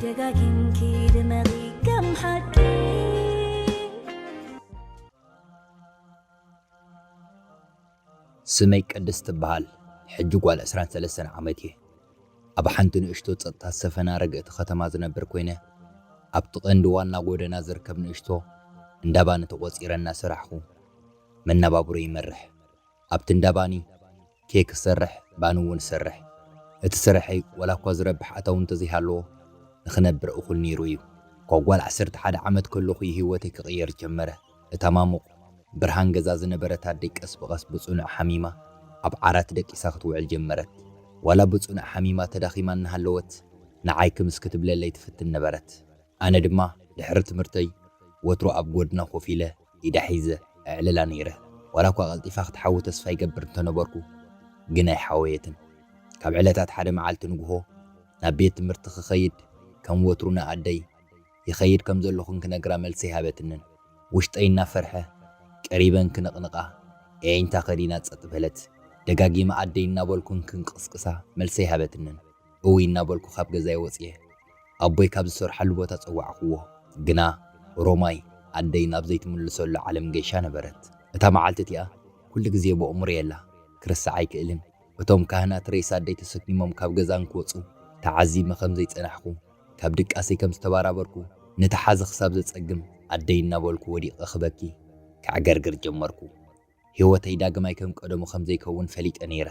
ደጋጊምኪ ድመቒ ከም ሓቂ። ስመይ ቅድስት ትበሃል። ሕጂ ጓል ዕስራን ሰለስተን ዓመት እየ። ኣብ ሓንቲ ንእሽቶ ጸጥታ ዝሰፈና ርግእቲ ከተማ ዝነብር ኮይነ፣ ኣብቲ ቀንዲ ዋና ጎደና ዝርከብ ንእሽቶ እንዳ ባኒ ተቖጺረ እናሰራሕኹ መነባብሮ ይመርሕ። ኣብቲ እንዳ ባኒ ኬክ እሰርሕ፣ ባኒ እውን እሰርሕ። እቲ ስርሐይ ዋላ እኳ ዝረብሕ ኣታዊ እንተዘይሃለዎ፣ ንኽነብር እኹል ነይሩ እዩ። ካብ ጓል ዓሰርተ ሓደ ዓመት ከለኹ እዩ ህይወተይ ክቕየር ጀመረ። እታ ማሙቕ ብርሃን ገዛ ዝነበረት ኣደይ ቀስ ብቐስ ብጽኑዕ ሓሚማ ኣብ ዓራት ደቂሳ ክትውዕል ጀመረት። ዋላ ብጽኑዕ ሓሚማ ተዳኺማ እናሃለወት፣ ንዓይ ክምስ ክትብለለይ ትፍትን ነበረት። ኣነ ድማ ድሕሪ ትምህርተይ ወትሩ ኣብ ጎድና ኮፍ ኢለ ኢዳ ሒዘ እዕልላ ነይረ። ዋላ እኳ ቀልጢፋ ክትሓዊ ተስፋ ይገብር እንተነበርኩ፣ ግን ኣይሓወየትን። ካብ ዕለታት ሓደ መዓልቲ ንግሆ ናብ ቤት ትምህርቲ ክኸይድ ከም ወትሩ ንኣደይ ይኸይድ ከም ዘለኹን ክነግራ መልሲ ኣይሃበትንን። ውሽጠይ እናፈርሐ ቀሪበን ክንቕንቓ፣ ኣዒንታ ከዲና ጸጥ በለት። ደጋጊመ ኣደይ እናበልኩን ክንቅስቅሳ መልሲ ኣይሃበትንን። እውይ እናበልኩ ካብ ገዛይ ወጽየ ኣቦይ ካብ ዝሰርሓሉ ቦታ ጸዋዕክዎ። ግና ሮማይ ኣደይ ናብ ዘይትምልሰሉ ዓለም ገይሻ ነበረት። እታ መዓልቲ እቲኣ ኩሉ ግዜ ብኣእምሮይ ኣላ፣ ክርስዓ ኣይክእልን። እቶም ካህናት ሬሳ ኣደይ ተሰኪሞም ካብ ገዛ እንክወጹ ተዓዚመ ከም ዘይጸናሕኩ፣ ካብ ድቃሰይ ከም ዝተባራበርኩ፣ ንተሓዚ ክሳብ ዘጸግም ኣደይ እናበልኩ ወዲቐ ክበኪ ከዕገርግር ጀመርኩ። ህይወተይ ዳግማይ ከም ቀደሙ ከም ዘይከውን ፈሊጠ ነይረ።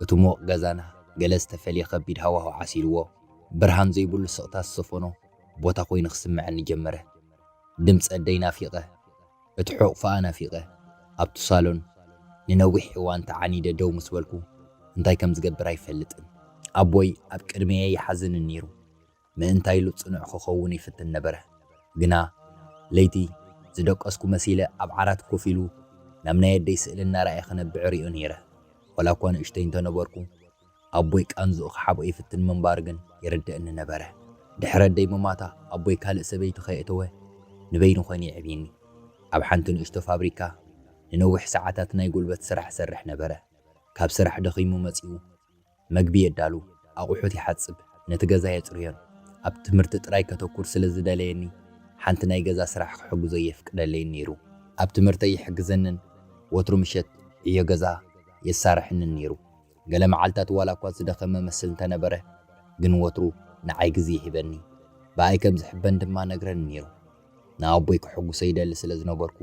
እቲ ምዉቕ ገዛና ገለ ዝተፈልየ ከቢድ ሃዋህው ዓሲልዎ፣ ብርሃን ዘይብሉ ስቕታ ዝሰፈኖ ቦታ ኮይኑ ክስምዐኒ ጀመረ። ድምጺ ኣደይ ናፊቐ፣ እቲ ሕቑፋኣ ናፊቐ። ኣብቲ ሳሎን ንነዊሕ እዋን ተዓኒደ ደው ምስ በልኩ፣ እንታይ ከም ዝገብር ኣይፈልጥን። ኣቦይ ኣብ ቅድመየ ይሓዝንን ነይሩ። ምእንታይሉ ጽኑዕ ክኸውን ይፍትን ነበረ። ግና ለይቲ ዝደቀስኩ መሲለ ኣብ ዓራት ኮፍ ኢሉ ናብ ናይ ኣደይ ስእሊ እናረኣየ ክነብዕ ርእዮ ነይረ። ዋላ እኳ ንእሽተይ እንተነበርኩ፣ ኣቦይ ቃንዝኡ ክሓብኦ ይፍትን ምንባሩ ግን ይርድእኒ ነበረ። ድሕሪ ኣደይ ምማታ ኣቦይ ካልእ ሰበይቲ ከየእተወ ንበይኑ ኮይኑ የዕብየኒ። ኣብ ሓንቲ ንእሽቶ ፋብሪካ ንነዊሕ ሰዓታት ናይ ጉልበት ስራሕ እሰርሕ ነበረ። ካብ ስራሕ ደኺሙ መጺኡ መግቢ የዳሉ፣ ኣቑሑት ይሓጽብ፣ ነቲ ገዛ የጽርዮን ኣብ ትምህርቲ ጥራይ ከተኩር ስለ ዝደለየኒ፣ ሓንቲ ናይ ገዛ ስራሕ ክሕግዞ የፍቅደለይን ነይሩ። ኣብ ትምህርተይ ይሕግዘንን ወትሩ ምሸት ዕዮ ገዛ የሳርሕንን ነይሩ። ገለ መዓልታት ዋላ እኳ ዝደኸመ መስል እንተነበረ፣ ግን ወትሩ ንዓይ ግዜ ይህበኒ። ብኣይ ከም ዝሕበን ድማ ነግረኒ ነይሩ። ንኣቦይ ክሕጉሶ ይደሊ ስለ ዝነበርኩ፣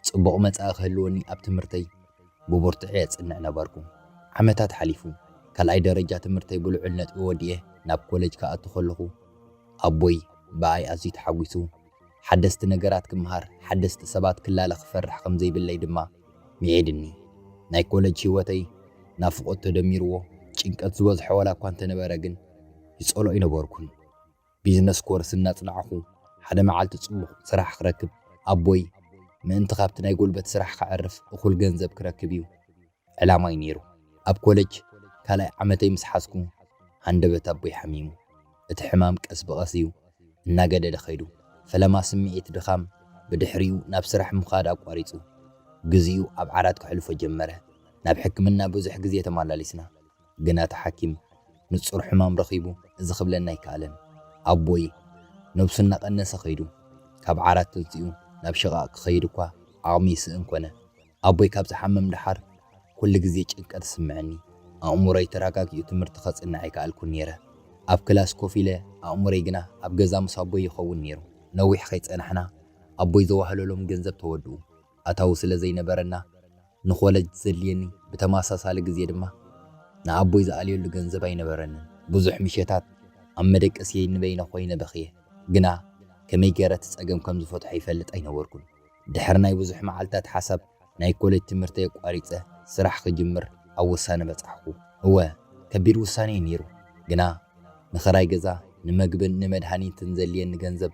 ጽቡቕ መጻኢ ክህልወኒ ኣብ ትምህርተይ ብብርቱዕ የጽንዕ ነበርኩ። ዓመታት ሓሊፉ፣ ካልኣይ ደረጃ ትምህርተይ ብልዑል ነጥቢ ወዲኤ ናብ ኮለጅ ክኣቱ ከለኹ፣ ኣቦይ ብኣይ ኣዝዩ ተሓጒሱ። ሓደስቲ ነገራት ክምሃር፣ ሓደስቲ ሰባት ክላለ ክፈርሕ ከም ዘይብለይ ድማ ምዒድኒ። ናይ ኮለጅ ህይወተይ ናፍቖት ተደሚርዎ፣ ጭንቀት ዝበዝሖ ዋላ እኳ እንተነበረ ግን ይጸልኦ ኣይነበርኩን። ቢዝነስ ኮርስ እናጽናዕኹ፣ ሓደ መዓልቲ ጽቡቕ ስራሕ ክረክብ፣ ኣቦይ ምእንቲ ካብቲ ናይ ጉልበት ስራሕ ከዕርፍ እኹል ገንዘብ ክረክብ እዩ ዕላማይ ነይሩ። ኣብ ኮለጅ ካልኣይ ዓመተይ ምስ ሓዝኩ፣ ሃንደበት ኣቦይ ሓሚሙ። እቲ ሕማም ቀስ ብቐስ እዩ እናገደደ ኸይዱ። ፈለማ ስምዒት ድኻም ብድሕሪኡ ናብ ስራሕ ምኻድ ኣቋሪጹ። ግዜኡ ኣብ ዓራት ከሕልፎ ጀመረ። ናብ ሕክምና ብዙሕ ግዜ ተመላሊስና። ግና እቲ ሓኪም ንጹር ሕማም ረኺቡ እዚ ክብለና ኣይከኣለን። ኣቦይ ነብሱ እናቐነሰ ኸይዱ። ካብ ዓራት ተንሲኡ ናብ ሽቓቕ ክኸይድ እኳ ዓቕሚ ይስእን ኮነ። ኣቦይ ካብ ዝሓመም ደሓር ኩሉ ግዜ ጭንቀት ይስምዐኒ። ኣእምሮይ ተረጋጊኡ ትምህርቲ ከጽንዕ ኣይከኣልኩን ነይረ። ኣብ ክላስ ኮፍ ኢለ ኣእምሮይ ግና ኣብ ገዛ ምስ ኣቦይ ይኸውን ነይሩ። ነዊሕ ከይጸናሕና ኣቦይ ዘዋህለሎም ገንዘብ ተወድኡ። ኣታዊ ስለ ዘይነበረና ንኮለጅ ዘድልየኒ ብተመሳሳሊ ግዜ ድማ ንኣቦይ ዝኣልየሉ ገንዘብ ኣይነበረንን። ብዙሕ ምሸታት ኣብ መደቀስየይ ንበይነ ኮይነ በኽየ። ግና ከመይ ገይረ እቲ ጸገም ከም ዝፈትሖ ይፈልጥ ኣይነበርኩን። ድሕሪ ናይ ብዙሕ መዓልታት ሓሳብ ናይ ኮሌጅ ትምህርተይ ኣቋሪጸ ስራሕ ክጅምር ኣብ ውሳነ በጻሕኩ። እወ፣ ከቢድ ውሳነ እዩ ነይሩ። ግና ንኽራይ ገዛ፣ ንመግብን ንመድሃኒትን ዘድልየኒ ገንዘብ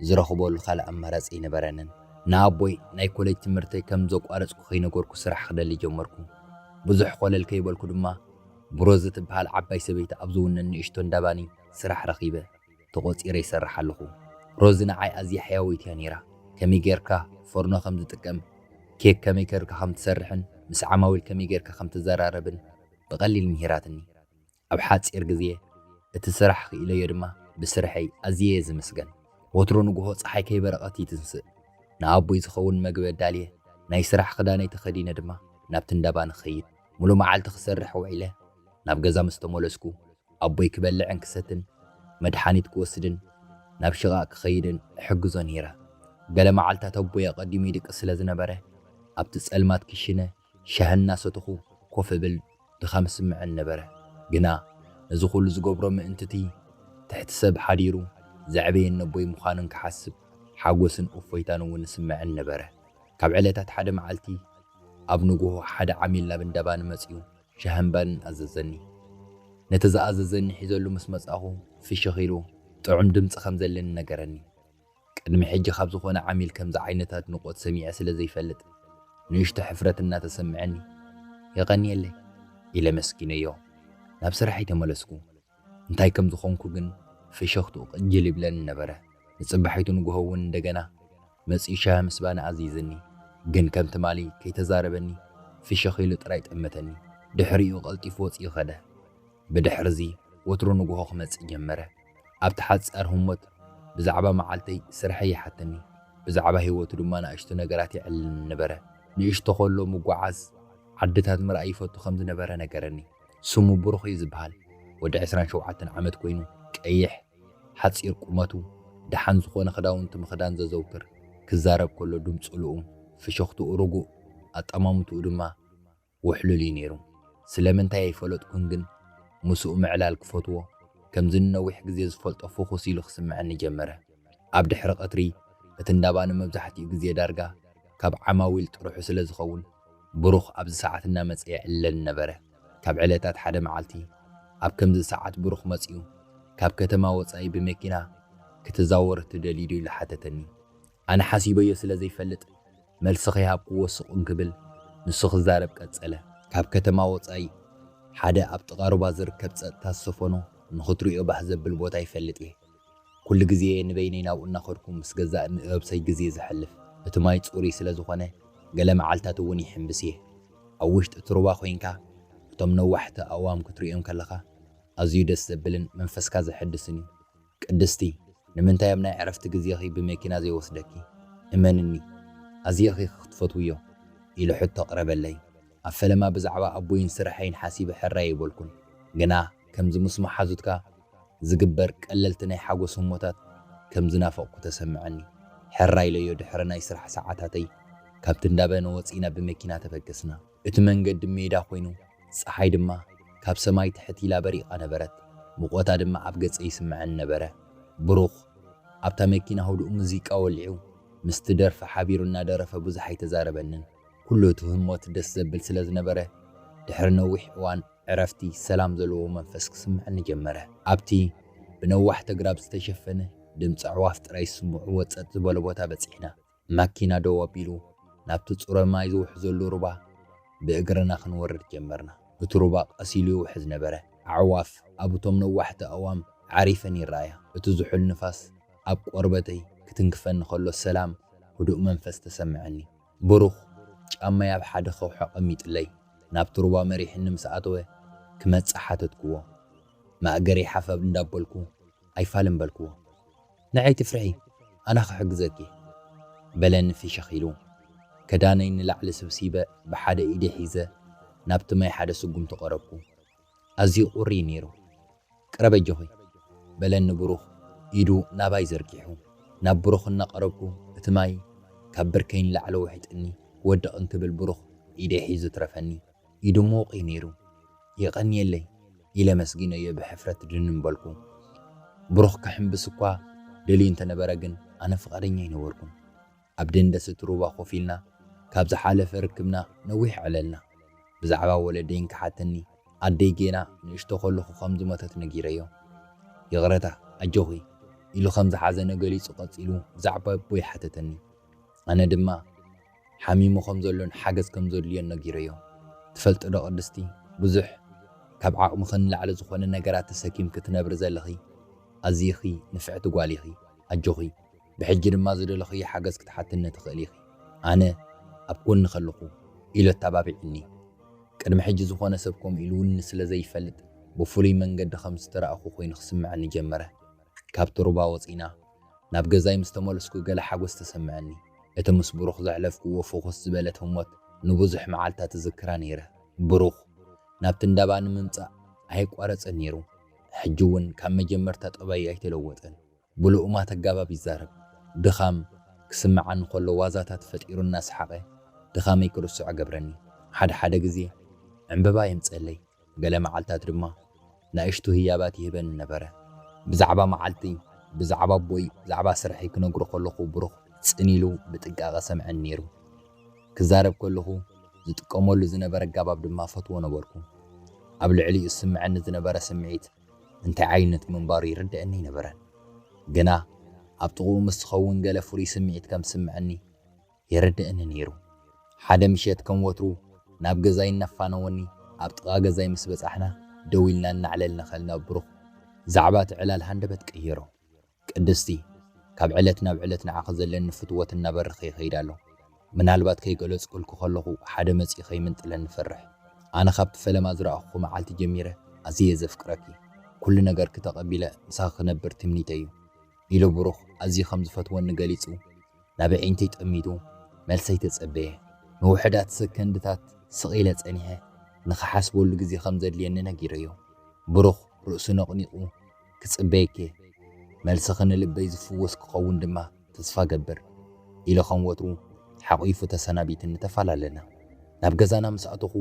ዝረኽበሉ ካልእ ኣማራጺ ኣይነበረንን። ንኣቦይ ናይ ኮሌጅ ትምህርተይ ከም ዘቋረጽኩ ከይነገርኩ ስራሕ ክደሊ ጀመርኩ። ብዙሕ ኮለል ከይበልኩ ድማ ብሮዚ ትበሃል ዓባይ ሰበይቲ ኣብ ዝውነን ንእሽቶ እንዳ ባኒ ስራሕ ረኺበ። ተቖጺረ ይሰርሕ ኣለኹ። ሮዚ ንዓይ ኣዝያ ሕያወይቲ እያ ነይራ። ከመይ ጌርካ ፎርኖ ከም ዝጥቀም፣ ኬክ ከመይ ጌርካ ከም ትሰርሕን ምስ ዓማዊል ከመይ ጌርካ ከም ትዘራረብን ብቐሊል ምሂራትኒ። ኣብ ሓጺር ግዜ እቲ ስራሕ ክኢለዮ ድማ ብስርሐይ ኣዝየ እየ ዝምስገን። ወትሩ ንግሆ ጸሓይ ከይበረቐት ይትንስእ። ንኣቦይ ዝኸውን መግቢ ኣዳልየ፣ ናይ ስራሕ ክዳነይ ተኸዲነ ድማ ናብቲ እንዳባ ንኸይድ። ሙሉእ መዓልቲ ክሰርሕ ውዒለ፣ ናብ ገዛ ምስ ተመለስኩ፣ ኣቦይ ክበልዕን ክሰትን፣ መድሓኒት ክወስድን ናብ ሽቓቕ ክኸይድን እሕግዞ ነይረ። ገለ መዓልታት ኣቦይ ኣቐዲሙ ይድቅስ ስለ ዝነበረ፣ ኣብቲ ጸልማት ክሽነ ሻሂ እናሰተኹ ኮፍ እብል ድኻም ይስምዐኒ ነበረ። ግና ነዚ ኩሉ ዝገብሮ ምእንቲ እቲ ትሕቲ ሰብ ሓዲሩ ዘዕበየኒ ኣቦይ ምዃኑን ክሓስብ ሓጎስን እፎይታን እውን ይስምዐኒ ነበረ። ካብ ዕለታት ሓደ መዓልቲ ኣብ ንግሆ ሓደ ዓሚል ናብ እንዳባና መጺኡ ሻህን ባንን ኣዘዘኒ። ነቲ ዝኣዘዘኒ ሒዘሉ ምስ መጻኹ ፍሽኽ ኢሉ ጥዑም ድምጺ ከም ዘለኒ ነገረኒ። ቅድሚ ሕጂ ካብ ዝኾነ ዓሚል ከምዚ ዓይነት ኣድንቖት ሰሚዐ ስለ ዘይፈልጥ ንእሽቶ ሕፍረት እናተሰምዐኒ፣ "የቐንየለይ" ኢለ ኣመስጊነዮ። ናብ ስራሐይ ተመለስኩ። እንታይ ከም ዝኾንኩ ግን ፍሽኽትኡ ቅጅል ይብለኒ ነበረ። ንጽባሒቱ ንግሆ እውን እንደገና መጺኡ ሻሂ ምስ ባኒ ኣዚዝኒ። ግን ከም ትማሊ ከይተዛረበኒ ፍሽኽ ኢሉ ጥራይ ጠመተኒ። ድሕሪኡ ቀልጢፉ ወጺኡ ኸደ። ብድሕርዚ ወትሩ ንግሆ ክመጽእ ጀመረ። ኣብቲ ሓጻር ህሞት ብዛዕባ መዓልተይ ስርሐይ ይሓተኒ። ብዛዕባ ህይወቱ ድማ ንኣሽቱ ነገራት የዕልለኒ ነበረ። ንእሽቶ ከሎ ምጉዓዝ፣ ዓድታት ምርኣይ ይፈቱ ከም ዝነበረ ነገረኒ። ስሙ ብሩኽ እዩ ዝበሃል። ወዲ ዕስራን ሸውዓተን ዓመት ኮይኑ፣ ቀይሕ፣ ሓጺር ቁመቱ፣ ደሓን ዝኾነ ክዳውንቲ ምኽዳን ዘዘውትር፣ ክዛረብ ከሎ ድምጹ ልኡም፣ ፍሽኽትኡ ርጉእ፣ ኣጠማምትኡ ድማ ውሕሉል እዩ ነይሩ። ስለምንታይ ኣይፈለጥኩን ግን፣ ምስኡ ምዕላል ክፈትዎ፣ ከምዚ ንነዊሕ ግዜ ዝፈልጦ ፍኹስ ኢሉ ክስምዐኒ ጀመረ። ኣብ ድሕሪ ቀትሪ፣ እቲ እንዳባና መብዛሕትኡ ግዜ ዳርጋ ካብ ዓማዊል ጥርሑ ስለ ዝኸውን፣ ብሩኽ ኣብዚ ሰዓት እናመጸ የዕልለኒ ነበረ። ካብ ዕለታት ሓደ መዓልቲ፣ ኣብ ከምዚ ሰዓት ብሩኽ መጺኡ፣ ካብ ከተማ ወጻኢ ብመኪና ክትዛወር ትደልዩ ዶ ኢሉ ሓተተኒ። ኣነ ሓሲበዮ ስለ ዘይፈልጥ፣ መልሲ ከይሃብኩዎ ስቕ እንክብል፣ ንሱ ክዛረብ ቀጸለ። ካብ ከተማ ወጻኢ፣ ሓደ ኣብ ጥቓ ሩባ ዝርከብ ጸጥታ ዝሰፈኖ፣ ንኽትሪኦ ባህ ዘብል ቦታ ይፈልጥ እየ። ኩሉ ግዜ እየ ንበይነይ ናብኡ እናኸድኩ ምስ ገዛእ ንእብሰይ ግዜ ዘሕልፍ። እቲ ማይ ጽሩይ ስለ ዝኾነ፣ ገለ መዓልታት እውን ይሕምብስ እየ። ኣብ ውሽጢ እቲ ሩባ ኮይንካ፣ እቶም ነዋሕቲ ኣእዋም ክትሪኦም ከለኻ፣ ኣዝዩ ደስ ዘብልን መንፈስካ ዘሐድስን እዩ። ቅድስቲ፣ ንምንታይ ኣብ ናይ ዕረፍቲ ግዜኺ ብመኪና ዘይወስደኪ? እመንኒ፣ ኣዝየኺ ክትፈትውዮ፣ ኢሉ ሕቶ ኣቕረበለይ። ኣብ ፈለማ ብዛዕባ ኣቦይን ስርሐይን ሓሲበ ሕራይ ኣይበልኩን። ግና ከምዚ ምስ መሓዙትካ ዝግበር ቀለልቲ ናይ ሓጎስ ህሞታት ከም ዝናፈቕኩ ተሰምዐኒ። ሕራይ ኢለዮ ድሕሪ ናይ ስራሕ ሰዓታተይ ካብቲ እንዳባና ወጺእና ብመኪና ተበገስና። እቲ መንገዲ ሜዳ ኮይኑ፣ ጸሓይ ድማ ካብ ሰማይ ትሕት ኢላ በሪቓ ነበረት። ሙቐታ ድማ ኣብ ገጸይ ይስምዐኒ ነበረ። ብሩኽ ኣብታ መኪና ህዱእ ሙዚቃ ወሊዑ ምስቲ ደርፊ ሓቢሩ እናደረፈ ብዙሕ ኣይተዛረበንን። ኩሉ እቲ ህሞት ደስ ዘብል ስለ ዝነበረ፣ ድሕሪ ነዊሕ እዋን ዕረፍቲ ሰላም ዘለዎ መንፈስ ክስምዐኒ ጀመረ። ኣብቲ ብነዋሕቲ ኣግራብ ዝተሸፈነ ድምጺ ኣዕዋፍ ጥራይ ዝስምዑዎ ጸጥ ዝበለ ቦታ በጺሕና። ማኪና ደው ኣቢሉ ናብቲ ጽሩይ ማይ ዝውሕዘሉ ሩባ ብእግርና ክንወርድ ጀመርና። እቲ ሩባ ቀስ ኢሉ ይውሕዝ ነበረ። ኣዕዋፍ ኣብ እቶም ነዋሕቲ ኣእዋም ዓሪፈን ይረኣያ። እቲ ዝሑል ንፋስ ኣብ ቆርበተይ ክትንክፈኒ ከሎ ሰላም፣ ህዱእ መንፈስ ተሰምዐኒ። ብሩኽ ጫማይ ኣብ ሓደ ከውሒ ኣቐሚጡለይ ናብቲ ሩባ መሪሕኒ ምስ ኣተወ ክመጽእ ሓተትክዎ። ማእገረይ ሓፍ እንዳበልኩ ኣይፋልን በልክዎ። "ንዓይ ትፍርሒ፣ ኣነ ክሕግዘኪ" በለኒ ፍሽኽ ኢሉ። ክዳነይ ንላዕሊ ስብሲበ ብሓደ ኢደይ ሒዘ ናብቲ ማይ ሓደ ስጉምቲ ቀረብኩ። ኣዝዩ ቁሪ እዩ ነይሩ። "ቅረብ ኣጆኺ" በለኒ ብሩኽ ኢዱ ናባይ ዘርጊሑ። ናብ ብሩኽ እናቐረብኩ እቲ ማይ ካብ ብርከይ ንላዕሊ ውሒጥኒ ክወድቕ እንክብል ብሩኽ ኢደይ ሒዙ ትረፈኒ። ኢዱ ምዉቕ እዩ ነይሩ። "የቐንየለይ" ኢለ ኣመስጊነዮ ብሕፍረት ድንን በልኩ። ብሩኽ ክሕምብስ እኳ ደልዩ እንተነበረ ግን ኣነ ፍቓደኛ ኣይነበርኩን። ኣብ ደንደስ እቲ ሩባ ኮፍ ኢልና ካብ ዝሓለፈ ርክብና ነዊሕ ኣዕለልና። ብዛዕባ ወለደይ እንክሓተኒ ኣደይ ጌና ንእሽቶ ከለኹ ከም ዝሞተት ነጊረዮ። "ይቕረታ፣ ኣጆኺ" ኢሉ ከም ዝሓዘነ ገሊጹ ቀጺሉ ብዛዕባ ኣቦይ ሓተተኒ። ኣነ ድማ ሓሚሙ ከም ዘሎን ሓገዝ ከም ዘድልዮን ነጊረዮ። "ትፈልጢ ዶ ቅድስቲ፣ ብዙሕ ካብ ዓቕምኺ ንላዕሊ ዝኾነ ነገራት ተሰኪምኪ ትነብሪ ዘለኺ ኣዚኺ ንፍዕቲ ጓል ኢኺ። ኣጆኺ፣ ብሕጂ ድማ ዝደለኽዮ ሓገዝ ክትሓትኒ ትኽእሊ ኢኺ። ኣነ ኣብ ጎንኺ ኣለኹ" ኢሉ ኣተባቢዑኒ። ቅድሚ ሕጂ ዝኾነ ሰብ ከምኡ ኢሉኒ ስለ ዘይፈልጥ ብፍሉይ መንገዲ ከም ዝተራእኹ ኮይኑ ክስምዐኒ ጀመረ። ካብቲ ሩባ ወጺና ናብ ገዛይ ምስ ተመለስኩ፣ ገለ ሓጎስ ተሰምዐኒ። እቲ ምስ ብሩኽ ዘሕለፍክዎ ፍኹስ ዝበለት ህሞት ንብዙሕ መዓልታት እዝክራ ነይረ። ብሩኽ ናብቲ እንዳባ ንምምጻእ ኣየቋረጸን ነይሩ። ሕጂ እውን ካብ መጀመርታ ጠባዩ ኣይተለወጠን። ብልኡማት ኣገባብ ይዛረብ። ድኻም ክስምዓኒ ከሎ ዋዛታት ፈጢሩ እናሰሓቐ ድኻመይ ክርስዖ ገብረኒ። ሓደ ሓደ ግዜ ዕምበባ የምጽኣለይ። ገለ መዓልታት ድማ ንኣሽቱ ህያባት ይህበኒ ነበረ። ብዛዕባ መዓልቲ፣ ብዛዕባ ኣቦይ፣ ብዛዕባ ስርሐይ ክነግሮ ከለኹ ብሩኽ ጽን ኢሉ ብጥንቃቐ ሰምዐኒ ነይሩ። ክዛረብ ከለኹ ዝጥቀመሉ ዝነበረ ኣገባብ ድማ ፈትዎ ነበርኩ። ኣብ ልዕሊኡ ዝስምዐኒ ዝነበረ ስምዒት እንታይ ዓይነት ምንባሩ ይርድኣኒ ኣይነበረን። ግና ኣብ ጥቕኡ ምስ ዝኸውን ገለ ፍሉይ ስምዒት ከም ዝስምዐኒ የረድእኒ ነይሩ። ሓደ ምሸት ከም ወትሩ ናብ ገዛይ እናፋነወኒ ኣብ ጥቓ ገዛይ ምስ በጻሕና ደው ኢልና እናዕለልና ከለና ብሩኽ ብዛዕባ እቲ ዕላል ሃንደበት ቀየሮ። ቅድስቲ፣ ካብ ዕለት ናብ ዕለት ንዓኺ ዘለኒ ፍትወት እናበረኸ ይኸይድ ኣሎ። ምናልባት ከይገለጽኩልኪ ከለኹ ሓደ መጺኡ ከይምንጥለኒ እፈርሕ። ኣነ ካብቲ ፈለማ ዝረኣኹኺ መዓልቲ ጀሚረ ኣዝየ ዘፍቅረኪ፣ ኩሉ ነገርኪ ተቐቢለ ምሳኺ ክነብር ትምኒተይ እዩ ኢሉ ብሩኽ ኣዝዩ ከም ዝፈትወኒ ገሊጹ ናብ ኣዒንተይ ጠሚቱ መልሰይ ተጸበየ። ንውሑዳት ሰከንድታት ስቕ ኢለ ጸኒሐ ንኽሓስበሉ ግዜ ከም ዘድልየኒ ነጊረዮ። ብሩኽ ርእሱ ነቕኒቑ ክጽበየኪ እየ፣ መልስኺ ንልበይ ዝፍውስ ክኸውን ድማ ተስፋ እገብር ኢሉ ከም ወትሩ ሓቒፉ ተሰናቢትኒ ተፈላለና። ናብ ገዛና ምስ ኣተኹ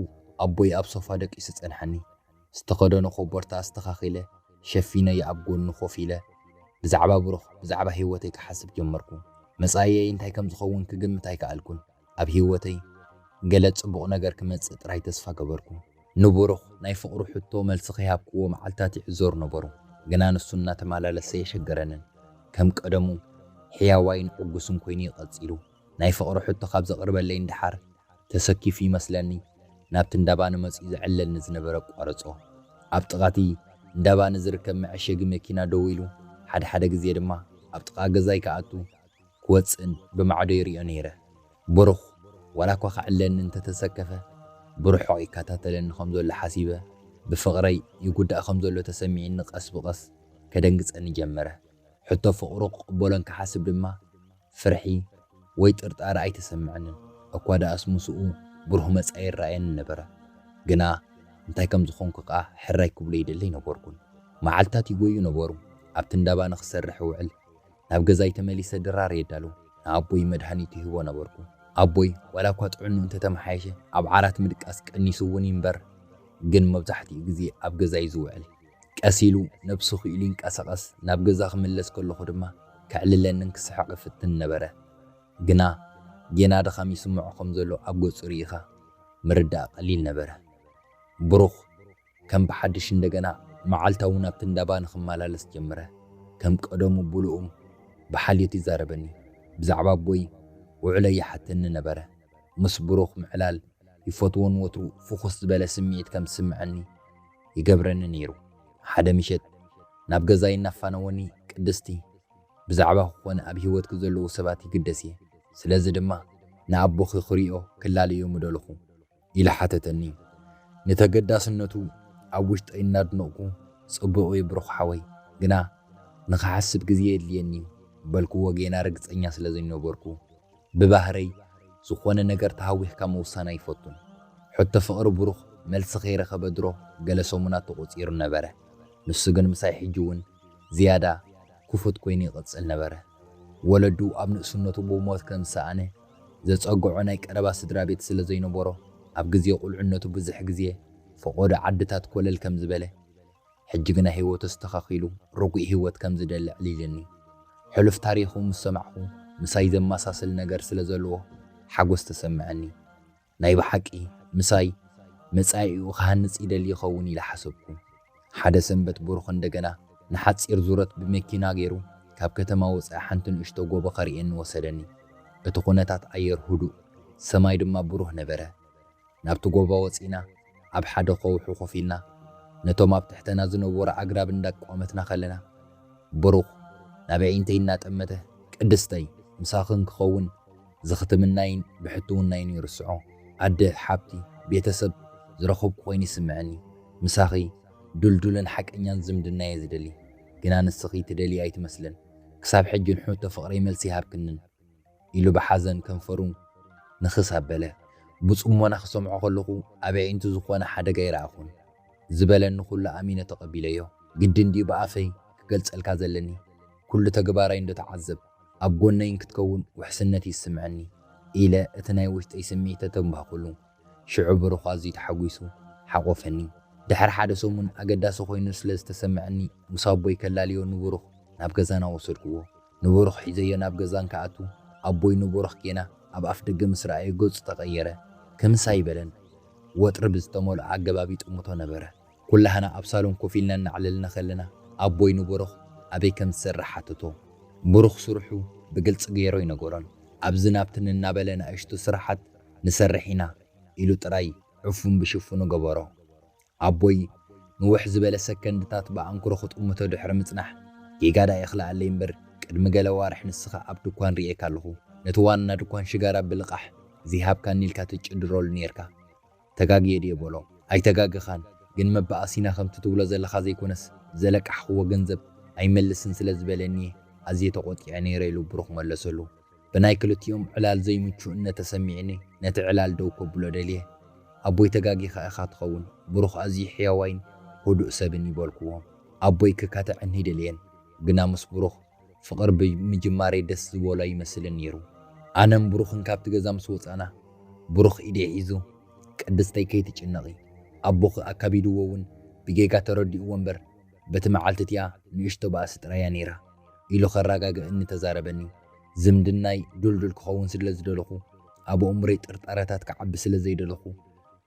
ኣቦይ ኣብ ሶፋ ደቂሱ ጸንሓኒ። ዝተኸደኖ ኮቦርታ ኣስተኻኺለ ሸፊነዮ ኣብ ጎኑ ኮፍ ኢለ ብዛዕባ ብሩኽ ብዛዕባ ህይወተይ ክሓስብ ጀመርኩ። መጻኢየይ እንታይ ከም ዝኸውን ክግምት ኣይከኣልኩን። ኣብ ህይወተይ ገለ ጽቡቕ ነገር ክመጽእ ጥራይ ተስፋ ገበርኩ። ንብሩኽ ናይ ፍቕሪ ሕቶ መልሲ ከይሃብክዎ መዓልታት ይዕዘሩ ነበሩ። ግና ንሱ እናተመላለሰ የሸገረንን ከም ቀደሙ ሕያዋይን ዕጉስን ኮይኑ እዩ ቀጺሉ። ናይ ፍቕሪ ሕቶ ካብ ዘቕርበለይ ንደሓር ተሰኪፉ ይመስለኒ ናብቲ እንዳባኒ መጺኡ ዘዕለለኒ ዝነበረ ኣቋረጾ። ኣብ ጥቓቲ እንዳባኒ ዝርከብ መዐሸጊ መኪና ደው ኢሉ፣ ሓደ ሓደ ግዜ ድማ ኣብ ጥቓ ገዛይ ክኣቱ ክወጽእን ብማዕዶ ይሪኦ ነይረ። ብሩኽ ዋላ እኳ ክዕለኒ እንተተሰከፈ፣ ብርሑቕ ይከታተለኒ ከም ዘሎ ሓሲበ፣ ብፍቕረይ ይጉዳእ ከም ዘሎ ተሰሚዕኒ ቀስ ብቐስ ከደንግጸኒ ጀመረ። ሕቶ ፍቕሩ ክቕበሎን ክሓስብ ድማ ፍርሒ ወይ ጥርጣረ ኣይተሰምዐንን። እኳ ደኣስ ምስኡ ብሩህ መጻኢ ይረኣየኒ ነበረ። ግና እንታይ ከም ዝኾንኩ ከኣ ሕራይ ክብሎ ይደሊ ኣይነበርኩን። መዓልታት ይጎዩ ነበሩ። ኣብቲ እንዳባኒ ክሰርሕ እውዕል። ናብ ገዛይ ተመሊሰ ድራር የዳሉ። ንኣቦይ መድሃኒቱ ይህቦ ነበርኩ። ኣቦይ ዋላ እኳ ጥዕንኡ እንተተመሓየሸ፣ ኣብ ዓራት ምድቃስ ቀኒሱ እውን ይንበር፣ ግን መብዛሕትኡ ግዜ ኣብ ገዛ እዩ ዝውዕል። ቀስ ኢሉ ነብሱ ክኢሉ ይንቀሳቐስ፣ ናብ ገዛ ክምለስ ከለኹ ድማ ከዕልለንን ክስሕቕ ይፍትን ነበረ። ግና ጌና ድኻም ይስምዖ ከም ዘሎ ኣብ ገጹ ርኢኻ ምርዳእ ቀሊል ነበረ። ብሩኽ ከም ብሓድሽ እንደገና መዓልታዊ ናብቲ እንዳባኒ ክመላለስ ጀመረ። ከም ቀደሙ ብልኡም ብሓልዮት ይዛረበኒ። ብዛዕባ ኣቦይ ውዕሎ ይሓተኒ ነበረ። ምስ ብሩኽ ምዕላል ይፈትዎን ወትሩ ፍኹስ ዝበለ ስምዒት ከም ዝስምዐኒ ይገብረኒ ነይሩ። ሓደ ምሸት ናብ ገዛይ እናፋነወኒ፣ ቅድስቲ፣ ብዛዕባኺ ኮነ ኣብ ህይወትኪ ዘለዉ ሰባት ይግደስ እየ። ስለዚ ድማ ንኣቦኺ ክሪኦ ክላለዮ ምደለኹ ኢሉ ሓተተኒ። ንተገዳስነቱ ኣብ ውሽጠይ እናድነቕኩ፣ ጽቡቕ እዩ ብሩኽ ሓወይ፣ ግና ንኽሓስብ ግዜ የድልየኒ በልክዎ፣ ጌና ርግጸኛ ስለ ዘይነበርኩ። ብባህረይ ዝኾነ ነገር ተሃዊኽካ ምውሳን ኣይፈቱን። ሕቶ ፍቕሪ ብሩኽ መልሲ ከይረኸበ ድሮ ገለ ሰሙናት ተቖጺሩ ነበረ። ንሱ ግን ምሳይ ሕጂ እውን ዝያዳ ክፉት ኮይኑ ይቕጽል ነበረ። ወለዱ ኣብ ንእስነቱ ብሞት ከም ዝሰኣነ ዘጸግዖ ናይ ቀረባ ስድራ ቤት ስለ ዘይነበሮ፣ ኣብ ግዜ ቁልዕነቱ ብዙሕ ግዜ ፈቖዶ ዓድታት ኮለል ከም ዝበለ፣ ሕጂ ግና ህይወቱ ኣስተኻኺሉ ርጉእ ህይወት ከም ዝደሊ ኣዕሊልኒ። ሕሉፍ ታሪኹ ምስ ሰማዕኹ፣ ምሳይ ዘመሳስል ነገር ስለ ዘለዎ ሓጎስ ተሰምዐኒ። ናይ ብሓቂ ምሳይ መጻኢኡ ክሃንጽ ይደሊ ይኸውን ኢለ ሓሰብኩ። ሓደ ሰንበት ብሩኽ እንደገና ንሓጺር ዙረት ብመኪና ገይሩ ካብ ከተማ ወጻኢ ሓንቲ ንእሽቶ ጎቦ ከርእየኒ ወሰደኒ። እቲ ኩነታት ኣየር ህዱእ፣ ሰማይ ድማ ብሩህ ነበረ። ናብቲ ጎቦ ወጺና ኣብ ሓደ ከውሒ ኮፍ ኢልና ነቶም ኣብ ትሕተና ዝነበሩ ኣግራብ እንዳቋመትና ከለና፣ ብሩኽ ናብ ኣዒንተይ እናጠመተ፣ ቅድስተይ፣ ምሳኽን ክኸውን ዝኽትምናይን ብሕትውናይን ይርስዖ። ኣደ፣ ሓብቲ፣ ቤተሰብ ዝረኸብኩ ኮይኑ ይስምዐኒ። ምሳኺ ድልዱልን ሓቀኛን ዝምድና እየ ዝደሊ። ግና ንስኺ ትደልዪ ኣይትመስልን። ክሳብ ሕጂ ንሕቶ ፍቕረይ መልሲ ይሃብክንን። ኢሉ ብሓዘን ከንፈሩ ንኽስ ኣበለ። ብጽሞና ክሰምዖ ከለኹ ኣብ ኣዒንቱ ዝኾነ ሓደጋ ኣይረኣኹን። ዝበለኒ ኩሉ ኣሚነ ተቐቢለዮ። ግድን ድዩ ብኣፈይ ክገልጸልካ ዘለኒ? ኩሉ ተግባራይ እንዶ ተዓዘብ፣ ኣብ ጎነይን ክትከውን ውሕስነት ይስምዐኒ ኢለ እቲ ናይ ውሽጠይ ስምዒት ተተንባህኩሉ። ሽዑ ብሩኽ ኣዝዩ ተሓጒሱ ሓቖፈኒ። ድሕሪ ሓደ ሰሙን ኣገዳሲ ኮይኑ ስለ ዝተሰምዐኒ ምስ ኣቦይ ከላልዮ ንብሩኽ ናብ ገዛና ወሰድክዎ። ንብሩኽ ሒዘዮ ናብ ገዛ እንክኣቱ ኣቦይ ንብሩኽ ጌና ኣብ ኣፍ ደገ ምስ ረኣዮ ገጹ ተቐየረ። ክምስ ኣይበለን። ወጥሪ ብዝተመልኦ ኣገባብ ይጥምቶ ነበረ። ኩላህና ኣብ ሳሎን ኮፍ ኢልና እናዕለልና ከለና ኣቦይ ንብሩኽ ኣበይ ከም ዝሰርሕ ሓተቶ። ብሩኽ ስርሑ ብግልጺ ገይሩ ኣይነገሮን። ኣብዚ ናብትን እናበለ ንኣሽቱ ስራሓት ንሰርሕ ኢና ኢሉ ጥራይ ዕፉን ብሽፉኑ ገበሮ። ኣቦይ ንውሕ ዝበለ ሰከንድታት ብኣንክሮ ክጥምቶ ድሕሪ ምጽናሕ፣ ጌጋ ደኣ ይኽልኣለይ እምበር ቅድሚ ገለ ኣዋርሕ ንስኻ ኣብ ድኳን ርእየካ ኣለኹ። ነቲ ዋና ድኳን ሽጋራ ብልቓሕ ዘይሃብካኒ ኢልካ ትጭድረሉ ኔርካ። ተጋግየ ድየ በሎ። ኣይተጋገኻን፣ ግን መባኣሲና ከምቲ ትብሎ ዘለኻ ዘይኮነስ፣ ዘለቃሕኽዎ ገንዘብ ኣይመልስን ስለ ዝበለኒ እየ ኣዝየ ተቖጢዐ ነይረ ኢሉ ብሩኽ መለሰሉ። ብናይ ክልቲኦም ዕላል ዘይምቹእነት ተሰሚዕኒ ነቲ ዕላል ደው ከብሎ ደልየ። ኣቦይ ተጋጊኻ ኢኻ ትኸውን፣ ብሩኽ ኣዝዩ ሕያዋይን ህዱእ ሰብን እዩ በልክዎ። ኣቦይ ክካትዐኒ ኣይደለየን፣ ግና ምስ ብሩኽ ፍቕሪ ብምጅማረይ ደስ ዝበሎ ይመስልን ነይሩ። ኣነን ብሩኽን ካብቲ ገዛ ምስ ወጻና፣ ብሩኽ ኢደይ ሒዙ፣ ቅድስተይ ከይትጭነቒ፣ ኣቦኺ ኣካቢድዎ እውን ብጌጋ ተረዲእዎ እምበር፣ በቲ መዓልቲ እቲኣ ንእሽቶ ባእሲ ጥራይ እያ ነይራ ኢሉ ከረጋግኣኒ ተዛረበኒ። ዝምድናይ ድልዱል ክኸውን ስለ ዝደለኹ፣ ኣብ ኣእምሮይ ጥርጣረታት ክዓቢ ስለ ዘይደለኹ፣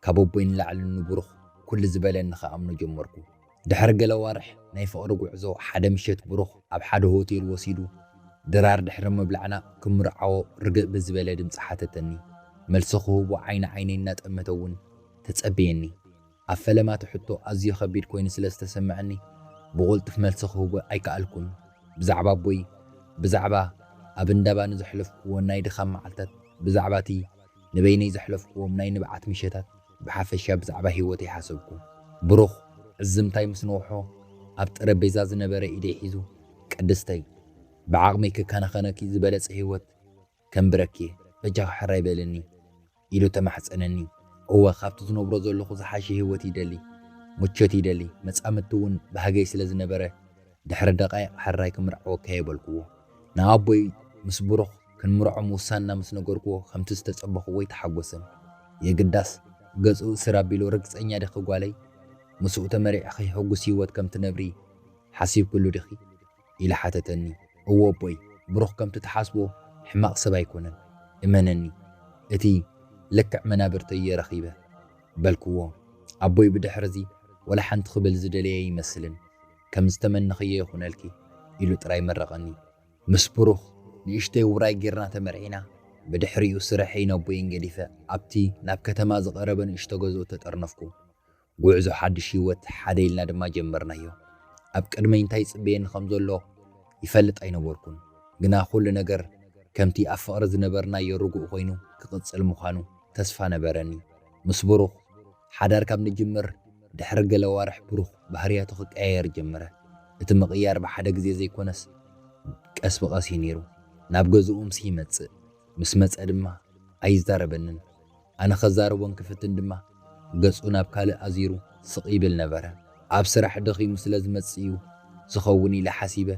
ካብ ኣቦይ ንላዕሊ ንብሩኽ ኩሉ ዝበለኒ ክኣምኖ ጀመርኩ። ድሕሪ ገለ ኣዋርሕ ናይ ፍቕሪ ጉዕዞ፣ ሓደ ምሸት ብሩኽ ኣብ ሓደ ሆቴል ወሲዱ፣ ድራር ድሕሪ ምብላዕና፣ "ክምርዓዎ ርግእ ብዝበለ ድምጺ ሓተተኒ። መልሲ ክህቦ ዓይኒ ዓይነይ እናጠመተ እውን ተጸበየኒ። ኣብ ፈለማ እቲ ሕቶ ኣዝዩ ከቢድ ኮይኑ ስለ ዝተሰምዐኒ፣ ብቕልጡፍ መልሲ ክህቦ ኣይከኣልኩን። ብዛዕባ ኣቦይ፣ ብዛዕባ ኣብ እንዳባ ንዘሕለፍክዎ ናይ ድኻም መዓልታት፣ ብዛዕባ እቲ ንበይነይ ዘሕለፍክዎም ናይ ንብዓት ምሸታት፣ ብሓፈሻ ብዛዕባ ህይወተይ ሓሰብኩ። ብሩኽ፣ ዕዝምታይ ምስ ነውሖ፣ ኣብ ጠረጴዛ ዝነበረ ኢደይ ሒዙ፣ "ቅድስተይ፣ ብዓቕመይ ክከናኸነኪ ዝበለጸ ህይወት ከንብረኪ እየ፣ በጃኺ ሕራይ በልኒ" ኢሉ ተማሕጸነኒ። እወ፣ ካብቲ ዝነብሮ ዘለኹ ዝሓሸ ህይወት ይደሊ፣ ምቾት ይደሊ፣ መጻምድቲ እውን ባህገይ ስለ ዝነበረ፣ ድሕሪ ደቃይቕ ሕራይ ክምርዓወካ እየ በልክዎ። ንኣቦይ ምስ ብሩኽ ክንምርዖ ምውሳንና ምስ ነገርክዎ፣ ከምቲ ዝተጸበኽዎ ኣይተሓጎሰን። የግዳስ፣ ገጹ እስር ኣቢሉ፣ "ርግጸኛ ዲኺ ጓለይ? ምስኡ ተመሪዕኺ ሕጉስ ህይወት ከም ትነብሪ ሓሲብክሉ ዲኺ?" ኢሉ ሓተተኒ። "እወ ኣቦይ፣ ብሩኽ ከምቲ ትሓስቦ ሕማቕ ሰብ ኣይኮነን። እመነኒ፣ እቲ ልክዕ መናብርተይ እየ ረኺበ" በልክዎ። ኣቦይ ብድሕርዚ ወላ ሓንቲ ክብል ዝደለየ ኣይመስልን። "ከም ዝተመነኽዮ ይኹነልኪ" ኢሉ ጥራይ መረቐኒ። ምስ ብሩኽ ንእሽተይ ውራይ ጌርና ተመርዒና። ብድሕሪኡ ስርሐይን ኣቦይን ገዲፈ ኣብቲ ናብ ከተማ ዝቐረበ ንእሽቶ ገዝኡ ተጠርነፍኩ። ጉዕዞ ሓድሽ ህይወት ሓደ ኢልና ድማ ጀመርናዮ። ኣብ ቅድመይ እንታይ ይጽበየኒ ከም ዘሎ ይፈልጥ ኣይነበርኩን። ግና ኩሉ ነገር ከምቲ ኣብ ፍቕሪ ዝነበርናዮ ርጉእ ኮይኑ ክቕጽል ምዃኑ ተስፋ ነበረኒ። ምስ ብሩኽ ሓዳር ካብ ንጅምር ድሕሪ ገለ ኣዋርሕ ብሩኽ ባህርያቱ ክቀያየር ጀመረ። እቲ ምቕያር ብሓደ ግዜ ዘይኮነስ ቀስ ብቐስ እዩ ነይሩ። ናብ ገዝኡ ምስ ይመጽእ፣ ምስ መጸ ድማ ኣይዛረበንን። ኣነ ከዛርቦን ክፍትን ድማ ገጹ ናብ ካልእ ኣዚሩ ስቕ ይብል ነበረ። ኣብ ስራሕ ደኺሙ ስለ ዝመጽእ እዩ ዝኸውን ኢለ ሓሲበ፣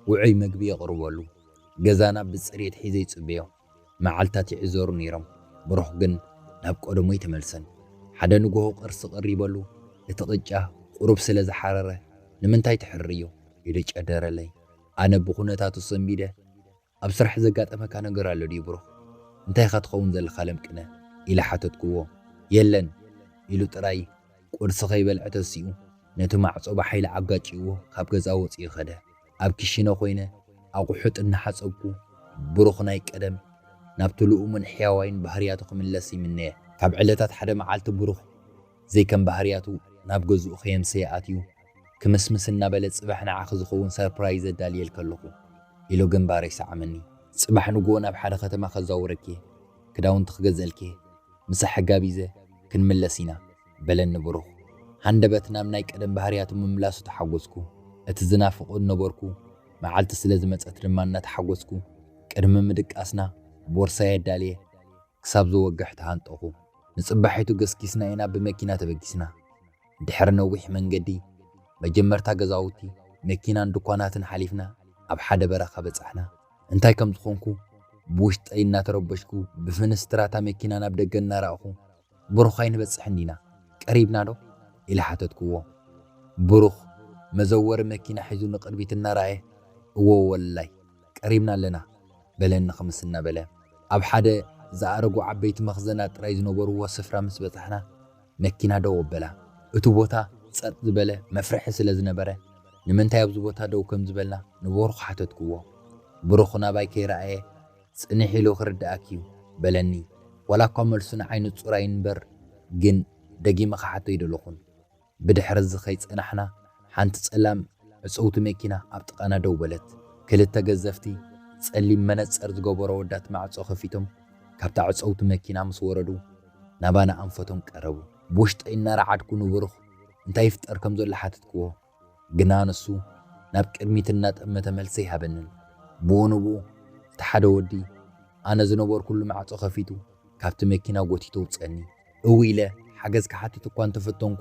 ውዑይ መግቢ የቕርበሉ። ገዛና ብጽሬት ሒዘ ይጽበዮ። መዓልታት ይዕዘሩ ነይሮም። ብሩኽ ግን ናብ ቀደሙ ኣይተመልሰን። ሓደ ንግሆ ቅርሲ ቀሪበሉ፣ እቲ ቅጫ ቁሩብ ስለ ዝሓረረ፣ "ንምንታይ ትሕርዮ?" ኢሉ ጨደረለይ። ኣነ ብኹነታቱ ሰንቢደ፣ "ኣብ ስራሕ ዘጋጠመካ ነገር ኣሎ ድዩ ብሩኽ? እንታይ ኢኻ ትኸውን ዘለኻ ለምቅነ?" ኢለ ሓተትክዎ። "የለን" ኢሉ ጥራይ ቁርሲ ከይበልዐ ተሲኡ ነቲ ማዕጾ ብሓይሊ ኣጋጭዎ ካብ ገዛ ወጺኡ ከደ። ኣብ ክሽነ ኮይነ ኣቑሑት እናሓጸብኩ ብሩኽ ናይ ቀደም ናብቲ ልኡምን ሕያዋይን ባህርያቱ ክምለስ ይምነየ። ካብ ዕለታት ሓደ መዓልቲ ብሩኽ ዘይከም ባህርያቱ ናብ ገዝኡ ከየምሰየ ኣትዩ ክምስምስ እናበለ፣ "ጽባሕ ንዓኺ ዝኸውን ሰርፕራይዝ ኣዳልየልኪ ኣለኹ" ኢሉ ግንባረይ ሰዓመኒ። ጽባሕ ንግሆ ናብ ሓደ ከተማ ከዛውረኪ፣ ክዳውንቲ ክገዝአልኪ፣ ምሳሕ ጋቢዘ ክንምለስ ኢና በለኒ ብሩኽ። ሃንደበት ናብ ናይ ቀደም ባህርያቱ ምምላሱ ተሓጎስኩ። እቲ ዝናፍቖ ዝነበርኩ መዓልቲ ስለ ዝመጸት ድማ እናተሓጎስኩ፣ ቅድሚ ምድቃስና ቦርሳይ ኣዳልየ ክሳብ ዝወግሕ ተሃንጠኹ። ንጽባሒቱ ገስጊስና ኢና ብመኪና ተበጊስና። ድሕሪ ነዊሕ መንገዲ፣ መጀመርታ ገዛውቲ፣ መኪናን ድኳናትን ሓሊፍና ኣብ ሓደ በረኻ በጻሕና። እንታይ ከም ዝኾንኩ ብውሽጠይ እናተረበሽኩ፣ ብፍንስትራታ መኪና ናብ ደገ እናረኣኹ፣ "ብሩኽ ኣይንበጽሕን ዲና? ቀሪብና ዶ?" ኢለ ሓተትክዎ። ብሩኽ መዘወሪ መኪና ሒዙ ንቕድሚት እናረኣየ፣ "እዎ ወላይ፣ ቀሪብና ኣለና" በለኒ ክምስ እናበለ። ኣብ ሓደ ዝኣረጉ ዓበይቲ መኽዘናት ጥራይ ዝነበርዎ ስፍራ ምስ በጻሕና፣ መኪና ደው ኣበላ። እቲ ቦታ ጸጥ ዝበለ መፍርሒ ስለ ዝነበረ፣ ንምንታይ ኣብዚ ቦታ ደው ከም ዝበልና ንብሩኽ ሓተትክዎ። ብሩኽ ናባይ ከይረኣየ ጽንሕ ኢሉ "ክርድኣኪ እዩ" በለኒ። ዋላ እኳ መልሱ ንዓይ ንጹር ኣይንበር፣ ግን ደጊመ ክሓቶ ኣይደለኹን። ብድሕሪ እዚ ከይጸናሕና፣ ሓንቲ ጸላም ዕጽውቲ መኪና ኣብ ጥቓና ደው በለት። ክልተ ገዘፍቲ ጸሊም መነጸር ዝገበሩ ኣወዳት ማዕጾ ከፊቶም ካብታ ዕጽውቲ መኪና ምስ ወረዱ፣ ናባና ኣንፈቶም ቀረቡ። ብውሽጠይ እናረዓድኩ ንብሩኽ እንታይ ይፍጠር ከም ዘሎ ሓተትክዎ። ግና ንሱ ናብ ቅድሚት እናጠመተ መልሲ ኣይሃበንን። ብኡ ንብኡ እቲ ሓደ ወዲ ኣነ ዝነበርኩሉ ማዕጾ ከፊቱ ካብቲ መኪና ጎቲቱ ኣውጸኒ። እው ኢለ ሓገዝ ክሓትት እኳ እንተፈተንኩ፣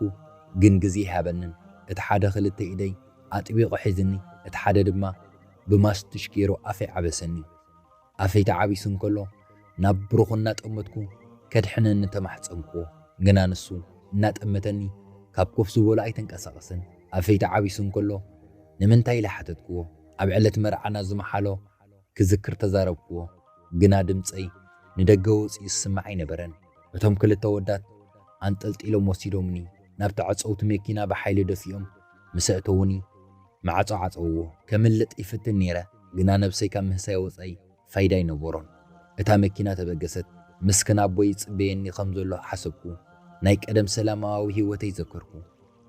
ግን ግዜ ኣይሃበንን። እቲ ሓደ ክልተ ኢደይ ኣጥቢቑ ሒዝኒ፣ እቲ ሓደ ድማ ብማስቱሽ ገይሩ ኣፈይ ዓበሰኒ። ኣፈይ ተዓቢሱ እንከሎ ናብ ብሩኽ እናጠመትኩ ከድሕነኒ ተማሕጸንክዎ። ግና ንሱ እናጠመተኒ ካብ ኮፍ ዝበሎ ኣይተንቀሳቐሰን። ኣፈይ ተዓቢሱ እንከሎ ንምንታይ ኢለ ሓተትክዎ። ኣብ ዕለት መርዓና ዝመሓሎ ክዝክር ተዛረብክዎ፣ ግና ድምጸይ ንደገ ወጺኡ ዝስማዕ ኣይነበረን። እቶም ክልተ ወዳት ኣንጠልጢሎም ወሲዶምኒ። ናብታ ዕጸውቲ መኪና ብሓይሊ ደፊኦም ምስ ኣእተዉኒ፣ ማዕጾ ዓጸውዎ። ከምልጥ ይፍትን ነይረ፣ ግና ነብሰይ ካብ ምህሳይ ወጻኢ ፋይዳ ኣይነበሮን። እታ መኪና ተበገሰት። ምስክን ኣቦይ ይጽበየኒ ከም ዘሎ ሓሰብኩ። ናይ ቀደም ሰላማዊ ህይወተይ ዘከርኩ።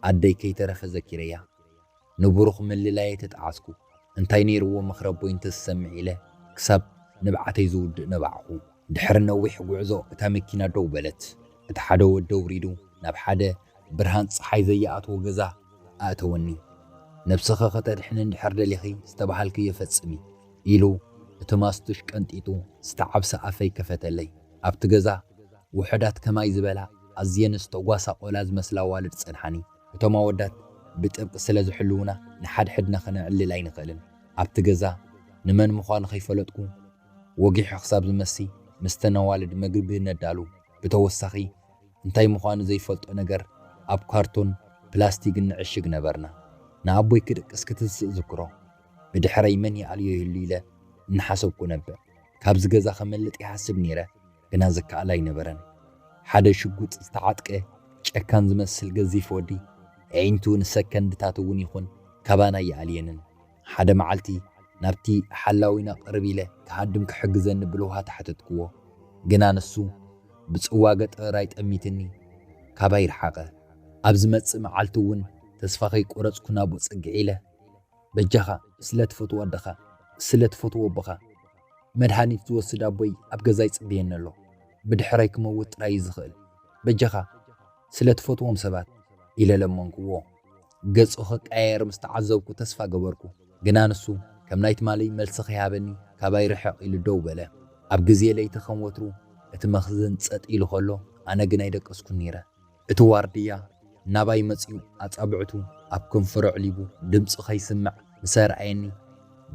ኣደይ ከይተረፈ ዘኪረያ። ንብሩኽ ምልላየ ተጠዓስኩ። እንታይ ነይርዎ ምኽሪ ኣቦይ እንተዝሰምዕ ኢለ ክሳብ ንብዓተይ ዝውድእ ነባዕኹ። ድሕሪ ነዊሕ ጉዕዞ እታ መኪና ደው በለት። እቲ ሓደ ወዲ ኣውሪዱ ናብ ሓደ ብርሃን ጸሓይ ዘይኣትዎ ገዛ ኣእተወኒ። "ነብስኺ ከተድሕኒ እንድሕር ደሊኺ ዝተባሃልክዮ ፈጽሚ" ኢሉ እቲ ማስቱሽ ቀንጢጡ ዝተዓብሰ ኣፈይ ከፈተለይ። ኣብቲ ገዛ ውሑዳት ከማይ ዝበላ ኣዝየን ዝተጓሳቖላ ዝመስላ ኣዋልድ ጸንሓኒ። እቶም ኣወዳት ብጥብቂ ስለ ዝሕልዉና ንሓድሕድና ከነዕልል ኣይንኽእልን። ኣብቲ ገዛ ንመን ምዃኑ ከይፈለጥኩ ወጊሑ ክሳብ ዝመሲ ምስተን ኣዋልድ መግቢ ነዳሉ። ብተወሳኺ እንታይ ምዃኑ ዘይፈልጦ ነገር ኣብ ካርቶን ፕላስቲክ እንዕሽግ ነበርና። ንኣቦይ ክድቅስ ክትስእ ዝክሮ። ብድሕረይ መን ይኣልዮ ይህሉ ኢለ እናሓሰብኩ ነብዕ። ካብዚ ገዛ ከመልጥ ይሓስብ ነይረ፣ ግና ዝከኣል ኣይነበረን። ሓደ ሽጉጥ ዝተዓጥቀ ጨካን ዝመስል ገዚፍ ወዲ፣ ኣዒንቱ ንሰከንድታት እውን ይኹን ካባና ኣይኣልየንን። ሓደ መዓልቲ ናብቲ ሓላዊና ቅርብ ኢለ ክሃድም ክሕግዘኒ ብልውሃት ሓተትክዎ። ግና ንሱ ብጽዋ ገጠር ኣይጠሚትኒ፣ ካባይ ረሓቐ። ኣብ ዝመጽእ መዓልቲ እውን ተስፋ ከይቆረጽኩ ናብኡ ጽግዕ ኢለ፣ "በጃኻ፣ ስለ ትፈትዎ ኣደኻ፣ ስለ ትፈትዎ ኣቦኻ፣ መድሃኒት ዝወስድ ኣቦይ ኣብ ገዛ ይጽበየኒ ኣሎ። ብድሕረይ ክመውት ጥራይ እዩ ዝኽእል። በጃኻ፣ ስለ ትፈትዎም ሰባት" ኢለ ለመንክዎ። ገጹ ክቀያየር ምስ ተዓዘብኩ ተስፋ ገበርኩ። ግና ንሱ ከም ናይ ትማሊ መልሲ ከይሃበኒ ካባይ ርሕቕ ኢሉ ደው በለ። ኣብ ግዜ ለይቲ ከም ወትሩ እቲ መኽዘን ጸጥ ኢሉ ከሎ፣ ኣነ ግን ኣይደቀስኩን ነይረ። እቲ ዋርድያ ናባይ መጺኡ ኣጻብዕቱ ኣብ ከንፈሩ ኣዕሊቡ ድምጹ ከይስማዕ ምስ ኣርኣየኒ፣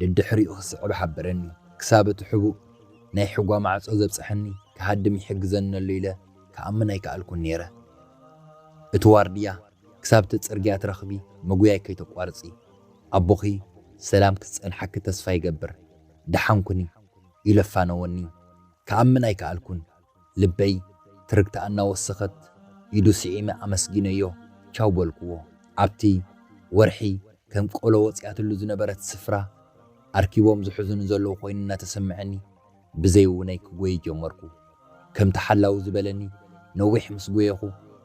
ደድሕሪኡ ክስዕብ ሓበረኒ። ክሳብ እቲ ሕቡእ ናይ ሕጓ ማዕጾ ዘብጽሐኒ ክሃድም ይሕግዘኒ ኣሎ ኢለ ክኣምን ኣይከኣልኩን ነይረ። እቲ ዋርድያ፣ "ክሳብ እቲ ጽርግያ ትረኽቢ መጉያይ ከይተቋርጺ፣ ኣቦኺ ሰላም ክትጸንሓኪ ተስፋ ይገብር፣ ደሓን ኩኒ" ኢሉ ኣፋነወኒ። ክኣምን ኣይከኣልኩን። ልበይ ትርግታ እናወሰኸት ኢዱ ስዒመ ኣመስጊነዮ ቻው በልክዎ። ኣብቲ ወርሒ ከም ቆሎ ወጺኣትሉ ዝነበረት ስፍራ ኣርኪቦም ዝሕዙኒ ዘለዉ ኮይኑ እናተሰምዐኒ ብዘይውነይ ክጎይ ጀመርኩ። ከምቲ ሓላዊ ዝበለኒ ነዊሕ ምስ ጎየኹ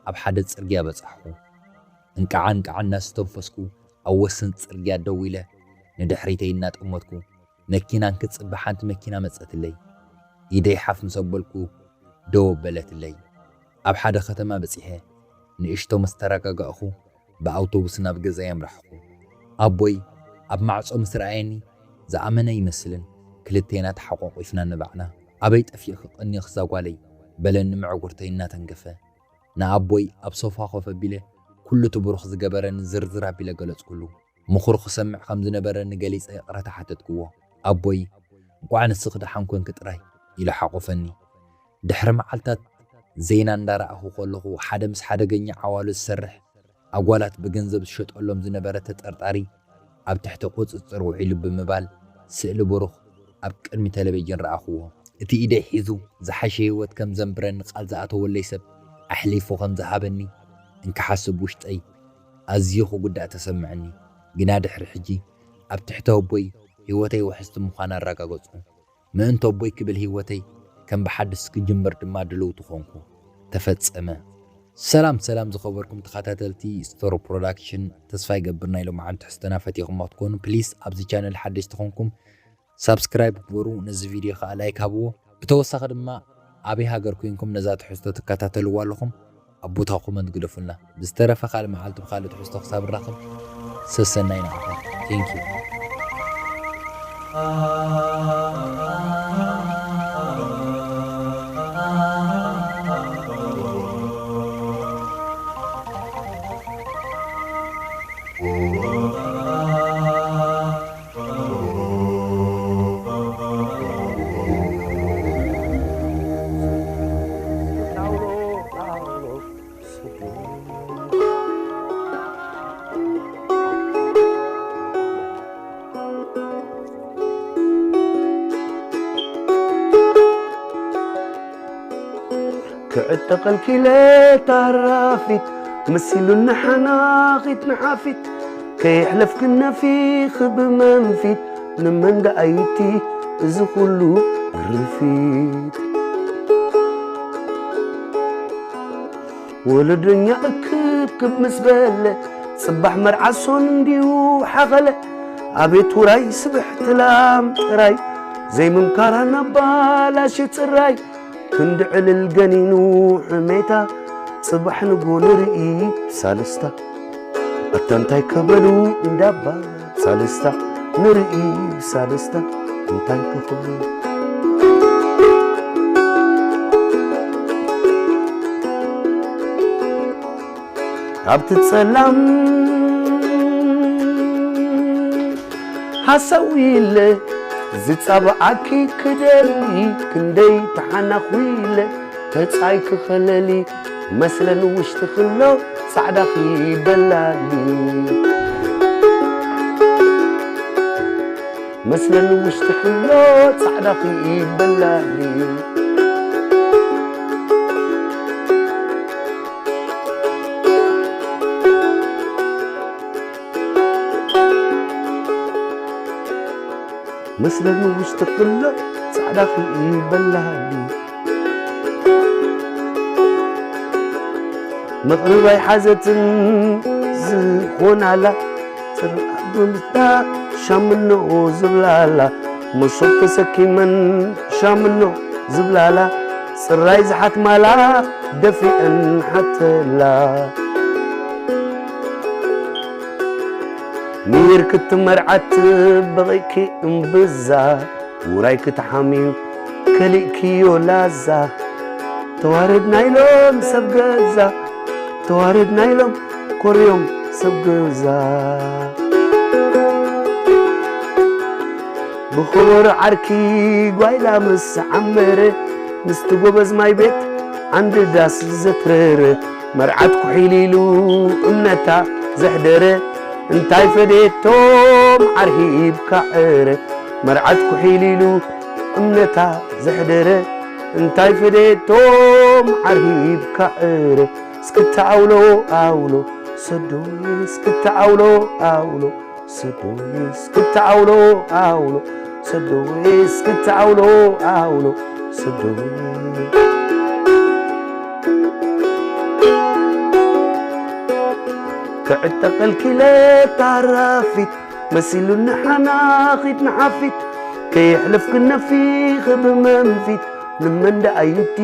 ኣብ ሓደ ጽርግያ በጻሕኩ። እንቃዓ እንቃዓ እናስተንፈስኩ ኣብ ወሰን ጽርግያ ደው ኢለ ንድሕሪተይ እናጠመትኩ መኪና እንክጽበ ሓንቲ መኪና መጸትለይ። ኢደይ ሓፍ ምስ ኣበልኩ ደው ኣበለትለይ። ኣብ ሓደ ከተማ በጺሐ ንእሽቶ ምስ ተረጋጋእኹ ብኣውቶቡስ ናብ ገዛይ ኣምራሕኹ። ኣቦይ ኣብ ማዕጾ ምስ ረኣየኒ ዝኣመነ ይመስልን ክልቴና ተሓቋቒፍና ንባዕና። "ኣበይ ጠፊእኺ ቀኒኽሳ ጓለይ?" በለኒ ምዕጉርተይ እናተንከፈ። ንኣቦይ ኣብ ሶፋ ኮፍ ኣቢለ ኩሉ እቲ ብሩኽ ዝገበረኒ ዝርዝር ኣቢለ ገለጽኩሉ። ምኽሩ ክሰምዕ ከም ዝነበረኒ ገሊጸ ይቕረታ ሓተትክዎ። ኣቦይ፣ "እንቋዕ ንስኺ ደሓን ኮንኪ ጥራይ" ኢሉ ሓቖፈኒ። ድሕሪ መዓልታት ዜና እንዳረኣኹ ከለኹ፣ ሓደ ምስ ሓደገኛ ዓዋሉ ዝሰርሕ ኣጓላት ብገንዘብ ዝሸጠሎም ዝነበረ ተጠርጣሪ ኣብ ትሕቲ ቁጽጽር ውዒሉ ብምባል፣ ስእሊ ብሩኽ ኣብ ቅድሚ ቴሌቪዥን ረኣኹዎ። እቲ ኢደይ ሒዙ ዝሓሸ ህይወት ከም ዘንብረኒ ቃል ዝኣተወለይ ሰብ ኣሕሊፉ ከም ዝሃበኒ እንክሓስብ ውሽጠይ ኣዝዩ ክጉዳእ ተሰምዐኒ። ግና ድሕሪ ሕጂ ኣብ ትሕቲ ኣቦይ ህይወተይ ውሕስቲ ምዃና ኣረጋገጽኩ። ምእንቲ ኣቦይ ክብል ህይወተይ ከም ብሓድሽ ክጅምር ድማ ድልውቲ ኾንኩ። ተፈጸመ። ሰላም ሰላም ዝኸበርኩም ተኸታተልቲ ስቶሪ ፕሮዳክሽን፣ ተስፋ ይገብር ናይ ሎማዓንቲ ትሕዝቶና ፈቲኹሞ ክትኮኑ፣ ፕሊስ ኣብዚ ቻነል ሓደሽቲ ኾንኩም ሳብስክራይብ ግበሩ፣ ነዚ ቪድዮ ኸኣ ላይክ ሃብዎ። ብተወሳኺ ድማ ኣበይ ሃገር ኮይንኩም ነዛ ትሕዝቶ ትከታተልዋ ኣለኹም ኣብ ቦታ ኮመንት ግደፉልና። ብዝተረፈ ካልእ መዓልቲ ብኻልእ ትሕዝቶ ክሳብ ንራኸብ ሰሰናይ ንዓኹም። Thank you። ክዕጠቐልኪ ኢለ ታራፊት መሲሉኒ ሓናኺት ንሓፊት ከየሕለፍኪ ነፊኺ ብመንፊት ንመን ደኣይቲ እዚ ኩሉ ግርፊት። ወለዶኛ እክብክብ ምስ በለ ጽባሕ መርዓ ሶን እንዲዩ ሓኸለ። ኣቤት ውራይ ስብሕቲ ላም ጥራይ ዘይምምካራ ናባላሽ ጽራይ ክንዲ ዕልል ገኒኑ ሕሜታ ጽባሕ ንጎ ንርኢ ሳልስታ። ኣታ እንታይ ከበሉ እንዳባ ሳልስታ ንርኢ ሳልስታ እንታይ ከኽብሉ። ኣብቲ ጸላም ሃሳዊ ኢለ ዝጻብዓኪ ክደሊ ክንደይ ተሓናኹ ኢለ ተጻይ ክኸለሊ መስለን ውሽጢ ክሎ ጻዕዳኺ በላሊ። መስለን ውሽጢ ክሎ ጻዕዳኺ በላሊ። መስለን ውሽጢ ክሎ ጻዕዳኺ በላሊ። መቕርብ ኣይሓዘትን ዝኾናላ ጽርዓት ብምስዳ ሻምኖ ዝብላላ መሶብ ተሰኪመን ሻምኖ ዝብላላ ጽራይ ዝሓትማላ ደፊአን ሓተላ። ሚር ክትመርዓት በቒኪ እምብዛ ውራይ ክትሓምዩ ከሊእክዮ ላዛ። ተዋረድና ኢሎም ሰብ ገዛ ተዋረድና ኢሎም ኮርዮም ሰብ ገዛ። ብኽቡር ዓርኪ ጓይላ ምስ ዓመረ ምስቲ ጎበዝ ማይ ቤት ዓንዲ ዳስ ዘትረረ መርዓት ኩሒል ኢሉ እምነታ ዘሕደረ እንታይ ፈዴቶም ዓርሂብካ ዕረ መርዓት ኩሒል ኢሉ እምነታ ዘሕደረ እንታይ ፈዴቶም ዓርሂብካ ዕረ እስክታ ኣውሎ ኣውሎ ሰዶይ እስክታ ኣውሎ ኣውሎ ሰዶይ እስክታ ኣውሎ ኣውሎ ሰዶይ እስክታ ኣውሎ ኣውሎ ሰዶይ ክዕጠቐልኪ ኢለ ታራፊት መሲሉኒ ሓናኺት ንሓፊት ከየሕለፍኪ ነፊኺ ብመንፊት ንመን ደኣ ይዲ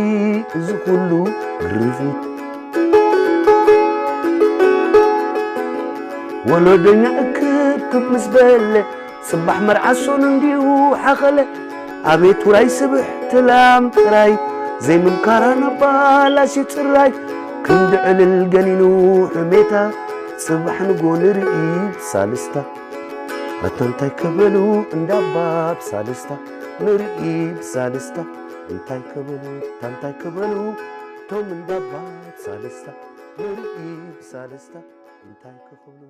እዚ ኩሉ ግርፊት ወለዶኛ እክብ ክብ ምስ በለ ጽባሕ መርዓ ሶኑ እንዲሁ ሓኸለ። ኣቤት ውራይ ስብሕቲ ላም ጥራይ ዘይምምካራ ናባላሽ ጽራይ ክንዲ ዕልል ገኒኑ ሕሜታ ጽባሕ ንጎ ንርኢ ብሳልስታ ኣታ እንታይ ክበሉ እንዳባ ብሳልስታ ንርኢ ብሳልስታ እንታይ ክበሉ ኣታ እንታይ ክበሉ ቶም እንዳባ ብሳልስታ ንርኢ ብሳልስታ እንታይ ክኽብሉ